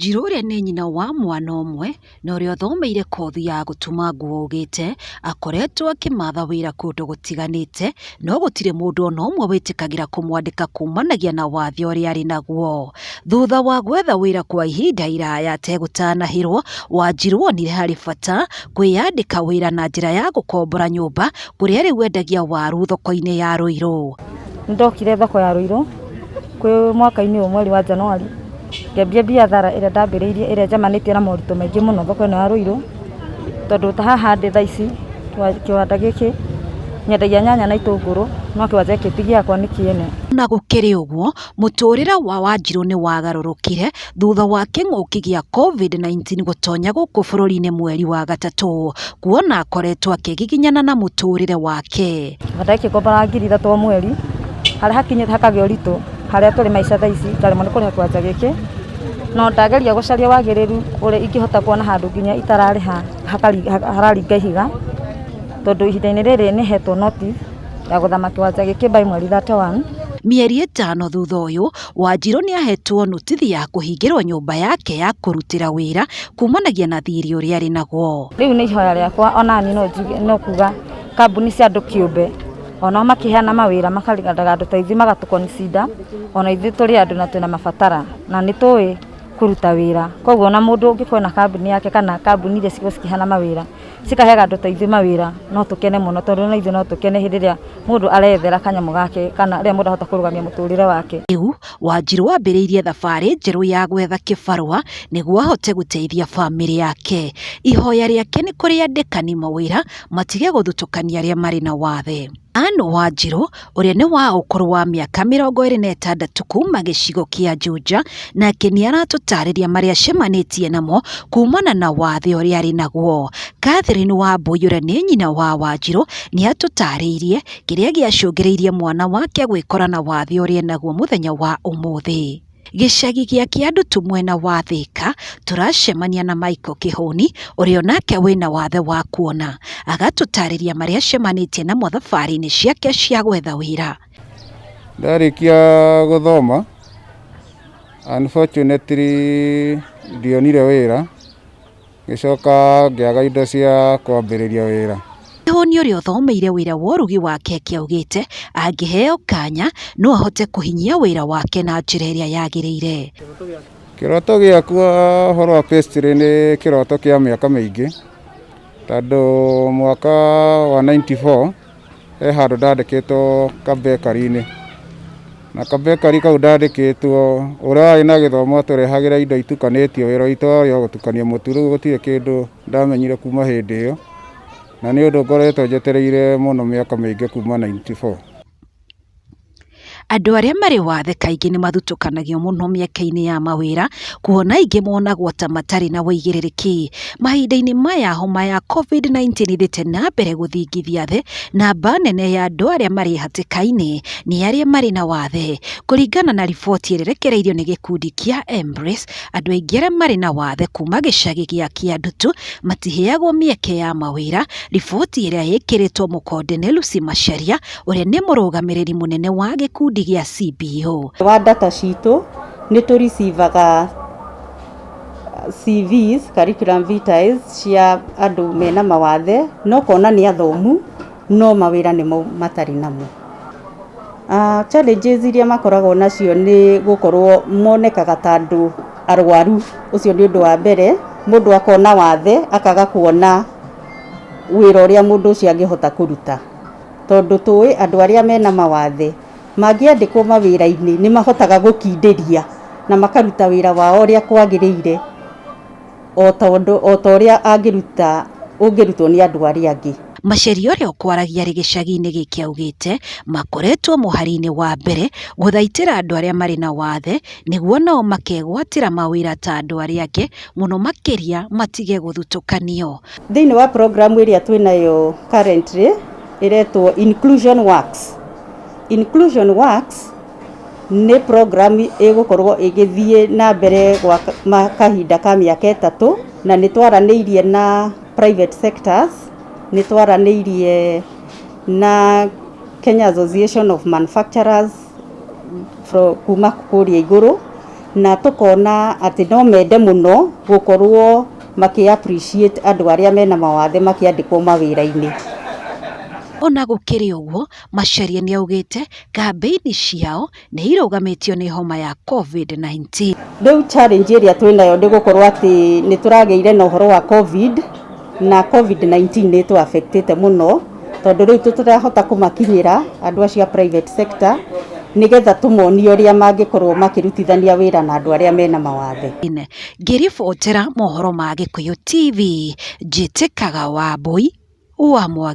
Njirũ ũrĩa nĩ nyina wa mwana ũmwe na ũrĩa ũthomeire kothi ya gũtuma nguo augĩte akoretwo akĩmatha wĩra kũndũ gũtiganĩte no gũtirĩ mũndũ ona ũmwe wĩtĩkagĩra kũmwandĩka kumanagia na wathe ũrĩa arĩ naguo. Thutha wa gwetha wĩra kwa ihinda iraya ategũtanahĩrwo, Wanjirũ onire harĩ bata kwĩyandĩka wĩra na njĩra ya gũkombora nyũmba kũrĩa rĩu endagia waru thoko-inĩ ya Ruiru. Nĩndokire thoko ya Ruiru kwĩ mwaka-inĩ ũyũ mweri wa January, ngĩambia biathara ĩrĩa ndambĩrĩirie ĩrĩa njemanĩtie na moritũ maingĩ mũno thoko ĩno ya Ruiru, tondũ ta haha ndĩ thaa ici kĩwanda gĩkĩ nyendagia nyanya na itũngũrũ no kĩwanja gĩkĩ ti gĩakwa nĩ kĩene. Ona gũkĩrĩ ũguo, mũtũrĩre wa Wanjirũ nĩ wagarũrũkire thutha wa kĩng'ũki gĩa COVID-19 gũtonya gũkũ bũrũri-inĩ mweri wa gatatũ, kuona akoretwo akĩgiginyana na mũtũrĩre wake. Kĩwanda gĩkĩ ngomboraga 3,000 o mweri, harĩa hakinyĩte hakagĩa ũritũ, harĩa tũrĩ maica thaa ici ngaremwo nĩ kũrĩha kĩwanja gĩkĩ, no ndageria gũcaria wagĩrĩru ũrĩa ingĩhota kuona handũ nginya itararĩha hararinga ihiga, tondũ ihinda-inĩ rĩrĩ nĩ hetwo notice ya gũthama kĩwanja gĩkĩ by mweri 31. Mĩeri 5 thutha ũyũ, Wanjirũ nĩahetwo notithi ya kũhingĩrwo nyũmba yake ya kũrutĩra wĩra kumanagia na thirĩ ũrĩa arĩ naguo. Rĩu nĩ ihoya rĩakwa onani no njuge no kuga kambuni cia andũ kĩũmbe onao makĩheana mawĩra makarendaga andũ ta ithuĩ magatũ consider ona ithuĩ tũrĩ andũ na twĩna mabatara na nĩ tũĩ kũruta wĩra, koguo ona mũndũ ũngĩkorwo na kambuni yake kana kambuni iria cikoragwo cikĩheana mawĩra cikaheaga andũ ta ithuĩ mawĩra no tũkene mũno tondũ ona ithuĩ no tũkene hĩndĩ ĩrĩa mũndũ arethera kanyamũ gake kana rĩrĩa mũndũ ahota kũrũgamia mũtũrĩre wake. Rĩu Wanjirũ ambĩrĩirie thabarĩ njerũ ya gwetha kĩbarũa nĩguo ahote gũteithia bamĩrĩ yake. Ihoya rĩake nĩ kũrĩ andĩkani mawĩra matige gũthutũkania arĩa marĩ na wathe. Anne Wanjirũ ũrĩa nĩ wa ũkũrũ wa mĩaka 26 kuma gĩcigo kĩa Juja nake nĩ aratũtarĩria marĩa acemanĩtie namo kumana na wathe ũrĩa arĩ naguo. Catherine Wambui ũrĩa nĩ nyina wa Wanjirũ nĩ atũtarĩirie kĩrĩa gĩacũngĩrĩirie mwana wake gwĩkora na wathe ũrĩa enaguo mũthenya wa ũmũthĩ. Gĩcagi gĩa Kĩandutu mwena wa Thika tũracemania na Michael Kĩhũni ũrĩa onake wĩna wathe wa kuona, agatũtarĩria marĩa acemanĩtie namo thabarĩ-inĩ ciake cia gwetha wĩra. Ndarĩkia gũthoma unfortunately ndionire wĩra, ngĩcoka ngĩaga indo cia kwambĩrĩria wĩra. Kĩhũni ũrĩa ũthomeire wĩra wa ũrugi wa keki augĩte angĩheo kanya no ahote kũhinyia wĩra wake na njĩra ĩrĩa yagĩrĩire. Kĩroto gĩakwa ũhoro wa pastry nĩ kĩroto kĩa mĩaka mĩingĩ, tondũ mwaka wa 94 he handũ ndandĩkĩtwo kabakery-inĩ, na kabakery kau ndandĩkĩtwo ũrĩa warĩ na gĩthomo atũrehagĩra indo itukanĩtio, wĩra witũ warĩ o gũtukania mũtu, rĩu gũtirĩ kĩndũ ndamenyire kuma hĩndĩ ĩyo, na nĩ ũndũ ngoretwo njetereire mũno mĩaka mĩingĩ kuma 94. Andũ arĩa marĩ wathe kaingĩ nĩ mathutũkanagio mũno mĩeke-inĩ ya mawĩra, kuona aingĩ monagwo ta matarĩ na wũigĩrĩrĩki. Mahinda-inĩ maya homa ya COVID-19 ĩthiĩte na mbere gũthingithia thĩ, namba nene ya andũ arĩa marĩ hatĩka-inĩ nĩ arĩa marĩ na wathe. Kũringana na riboti ĩrĩa ĩrekereirio nĩ gĩkundi kĩa Embrace, andũ aingĩ arĩa marĩ na wathe kuma gĩcagi gĩa Kĩandutu matiheagwo mĩeke ya mawĩra. Riboti ĩrĩa ĩkĩrĩtwo mũkonde nĩ Lucy Macharia ũrĩa nĩ mũrũgamĩrĩri mũnene wa gĩkundi gĩa CBO. Wa data citũ nĩ tũrecivaga CVs, curriculum vitae cia andũ mena mawathe no kona nĩ athomu no mawĩra nĩmo matarĩ namo. Challenges iria makoragwo nacio nĩ gũkorwo monekaga ta andũ arwaru, ũcio nĩ ũndũ wa mbere, mũndũ akona wathe akaga kuona wĩra ũrĩa mũndũ ũcio angĩhota kũruta, tondũ tũĩ andũ arĩa mena mawathe mangĩandĩkwo mawĩra-inĩ nĩ mahotaga gũkindĩria na makaruta wĩra wao ũrĩa kwagĩrĩire o ta ũrĩa angĩruta ũngĩrutwo nĩ andũ arĩa angĩ. Macharia ũrĩa ũkwaragia arĩ gĩcagi-inĩ gĩkĩ augĩte makoretwo mũhari-inĩ wa mbere gũthaitĩra andũ arĩa marĩ na wathe nĩguo nao makegwatĩra mawĩra ta andũ arĩa angĩ mũno makĩria matige gũthutũkanio. Thĩinĩ wa program ĩrĩa twĩnayo currently ĩretwo Inclusion Works. Inclusion Works nĩ program ĩgũkorwo ĩgĩthiĩ na mbere gwa kahinda ka mĩaka 3 na nĩ twaranĩirie na private sectors, nĩ twaranĩirie na Kenya Association of Manufacturers kuma kũrĩa igũrũ, Na tũkona atĩ no mende mũno gũkorwo makĩ appreciate andũ arĩa mena mawathe makĩandĩkwo mawĩra-inĩ. Ona gũkĩrĩ ũguo, Macharia nĩaugĩte kambĩini ciao nĩ irũgamĩtio nĩ homa ya COVID-19. Rĩu challenge ĩrĩa twĩnayo nĩ gũkorwo atĩ nĩ tũragĩire na ũhoro wa COVID, na COVID-19 nĩ ĩtũ affectĩte mũno, tondũ rĩu tũtirahota kũmakinyĩra andũ acio a private sector nĩgetha tũmonie ũrĩa mangĩkorwo makĩrutithania wĩra na andũ arĩa mena mawathe. Ngĩribotera mohoro ma Gĩkũyũ TV, njĩtĩkaga Wambui wa Mwangi.